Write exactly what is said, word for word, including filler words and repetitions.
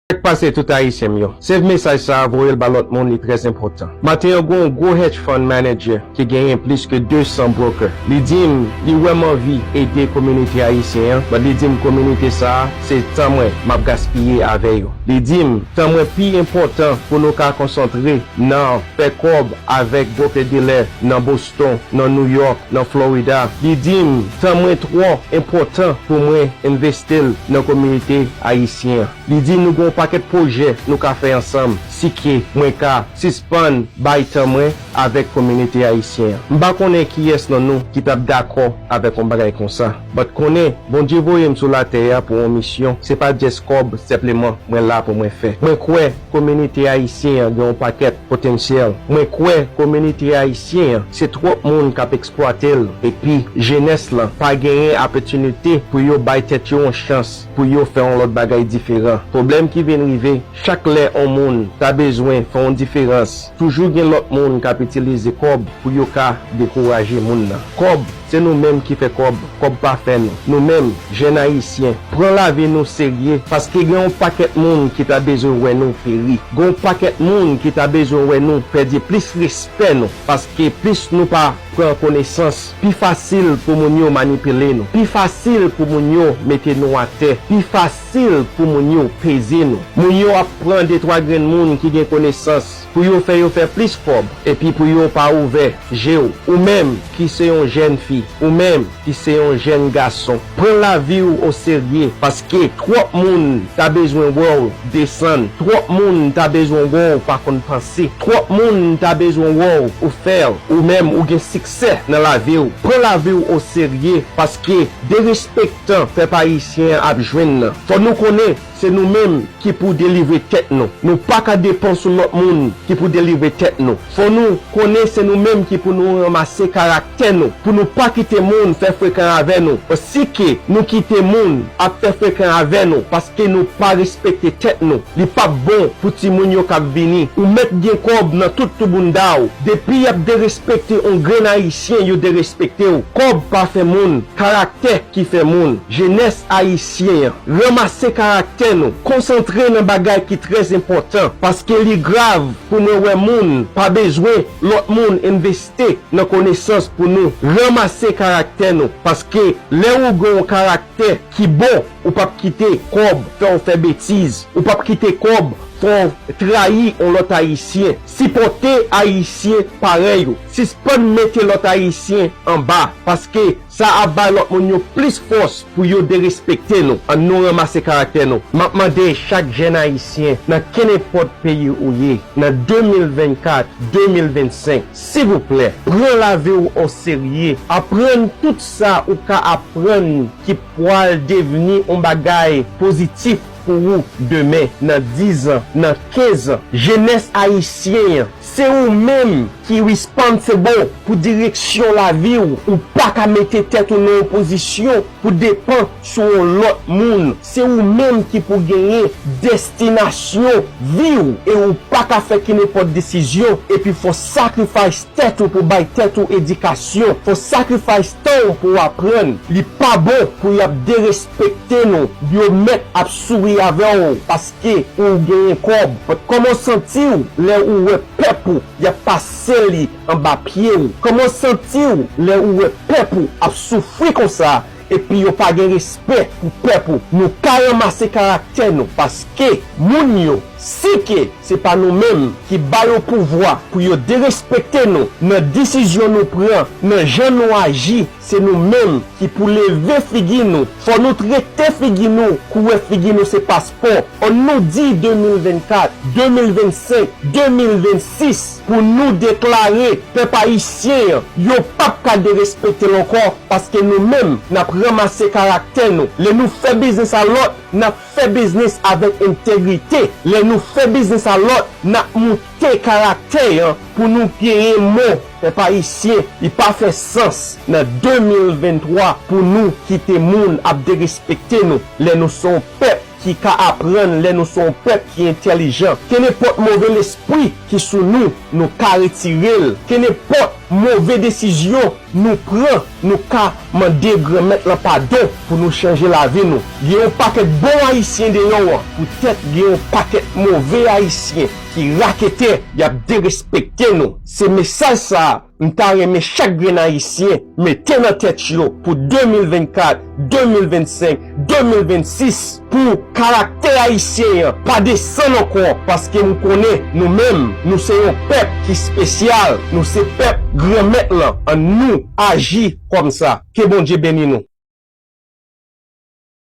Sa k pase tout Ayisyen m yo? Save mesaj sa a, voye l ba lòt moun, li trè enpòtan. Maten an, gen yon gwo hedge fund manager ki genyen plis ke de san broker. Li di m li wè m anvi ede kominote ayisyen an, but li di m kominote sa a, se tan mwen m ap gaspiye avè yo. Li di m tan mwen pi enpòtan pou nou ka konsantre nan fè kòb avèk broker dealer nan Boston, nan New York, nan Florida. Li di m tan mwen twò enpòtan pou mwen envesti l nan kominote ayisyen an. Li di nou gen yon pakèt pwojè nou ka fè ansanm, si ke mwen ka sispann bay tan mwen avèk kominote ayisyen an. M pa konnen kiyès nan nou ki t ap dakò avèk yon bagay konsa. But konnen, Bondye voye m sou latè a pou yon misyon, se pa just kòb senpleman mwen la pou mwen fè. Mwen kwè kominote ayisyen an gen yon pakèt potansyèl. Mwen kwè kominote ayisyen an, se twòp moun k ap eksplwate l, epi jenès lan pa genyen opòtinite pou yo bay tèt yo yon chans pou yo fè yon lòt bagay diferan. Pwoblèm ki vin rive, chak lè yon moun ta bezwen fè yon diferans, toujou gen lòt moun k ap itilize kòb pou yo ka dekouraje moun nan. Kòb, se nou menm ki fè kòb, kòb pa fè nou. Nou menm, jèn ayisyen, pran lavi nou serye, paske gen yon pakèt moun ki ta bezwen wè nou peri. Gen yon pakèt moun ki ta bezwen wè nou pèdi plis respè nou, paske plis nou pa pran konesans, pi fasil pou moun yo manipile nou, pi fasil pou moun yo mete nou atè, pi fasil pou moun yo peze nou. Moun yo ap pran de twa grenn moun ki gen konesans pou yo fè yo fè plis kòb, epi pou yo pa ouvè je w. Ou menm ki se yon jèn fi, ou menm ki se yon jèn gason, pran lavi w oserye, paske twòp moun ta bezwen wè w desann, twòp moun ta bezwen wè w pa konn panse, twòp moun ta bezwen wè w ou fè, ou menm ou gen siksè nan lavi w. Pran lavi w oserye, paske derespektan pèp ayisyen an ap jwenn nan. Fò nou konnen se nou menm ki pou delivre tèt nou. Nou pa ka depann sou lòt moun ki pou delivre tèt nou. Fò nou konnen se nou menm ki pou nou ranmase karaktè nou, pou nou pa kite moun fè frekan avè nou. Si ke nou kite moun ap fè frekan avè nou paske nou pa respekte tèt nou, li p ap bon pou timoun yo k ap vini. Ou mèt gen kòb nan tout tou bounda w. Depi y ap derespekte yon grenn ayisyen, yo derespekte w. Kòb pa fè moun, karaktè ki fè moun. Jenès ayisyen an, ranmase karaktè nou, konsantre nan bagay ki trè enpòtan, paske li grav pou mwen wè moun pa bezwen lòt moun envesti nan konesans pou nou ranmase karaktè nou, paske lè ou gen yon karaktè ki bon, ou p ap kite kòb fè w fè betiz, ou p ap kite kòb fè w trayi yon lòt ayisyen. Sipòte ayisyen parèy ou, sispann mete lòt ayisyen anba, paske sa ap bay lòt moun yo plis fòs pou yo derespekte nou. Ann nou ranmase karaktè nou. M ap mande chak jèn ayisyen nan kenenpòt peyi ou ye, nan de mil vennkat, de mil vennsenk, silvouplè, pran lavi w oserye, aprann tout sa ou ka aprann ki pwal devni yon bagay pozitif pou ou demen, nan diz an, nan kenz an. Jenès ayisyen an, se ou menm ki responsible pou direksyon lavi w. Ou pa ka mete tèt ou nan yon pozisyon pou depann sou yon lòt moun. Se ou menm ki pou genyen destinasyon vi w, e ou pa ka fè ki nenpòt desizyon epi fò sacrifice tèt ou pou bay tèt ou edikasyon, fò sacrifice tan w pou w aprann. Li pa bon pou y ap derespekte nou. Yo mèt ap souri avè w paske ou genyen kòb. But kòman w santi w lè ou wè pèp ou y ap pase li anba pye w? Kòman w santi w lè ou wè pèp ou ap soufri konsa epi yo pa gen respè pou pèp ou? Nou ka ranmase karaktè nou, paske moun yo, si ke se pa nou menm ki ba yo pouvwa pou yo derespekte nou nan desizyon nou pran, nan jan nou aji, se nou menm ki pou leve figi nou. Fò nou trete figi nou, koulè figi nou se paspò. Ann nou di de mil vennkat, de mil vennsenk, de mil vennsis pou nou deklare pèp ayisyen an, yo p ap ka derespekte l ankò, paske nou menm, n ap ranmase karaktè nou. Lè nou fè biznis a lòt, n ap fè biznis avèk entegrite. Lè nou fè biznis a lòt, n ap moute karaktè an pou nou genyen mo. Pèp ayisyen, li pa fè sans nan de mil venntwa pou nou kite moun ap derespekte nou lè nou se yon pèp ki ka aprann lè nou se yon pèp ki entèlijan. Kenenpòt move lespri ki sou nou, nou ka retire l. Kenenpòt move desizyon nou pran, nou ka mande Granmèt lan padon pou nou chanje lavi nou. Gen yon pakèt bon Ayisyen deyò a, poutèt gen yon pakèt move Ayisyen ki raketè, y ap derespekte nou. Se mesaj sa a m ta renmen chak grenn Ayisyen mete nan tèt yo pou de mil vennkat, de mil vennsenk, de mil vennsis, pou karaktè ayisyen an pa desann ankò, paske m konnen nou menm, nou se yon pèp ki espesyal, nou se pèp Granmèt lan, ann nou aji kòmsa. Ke Bondye beni nou.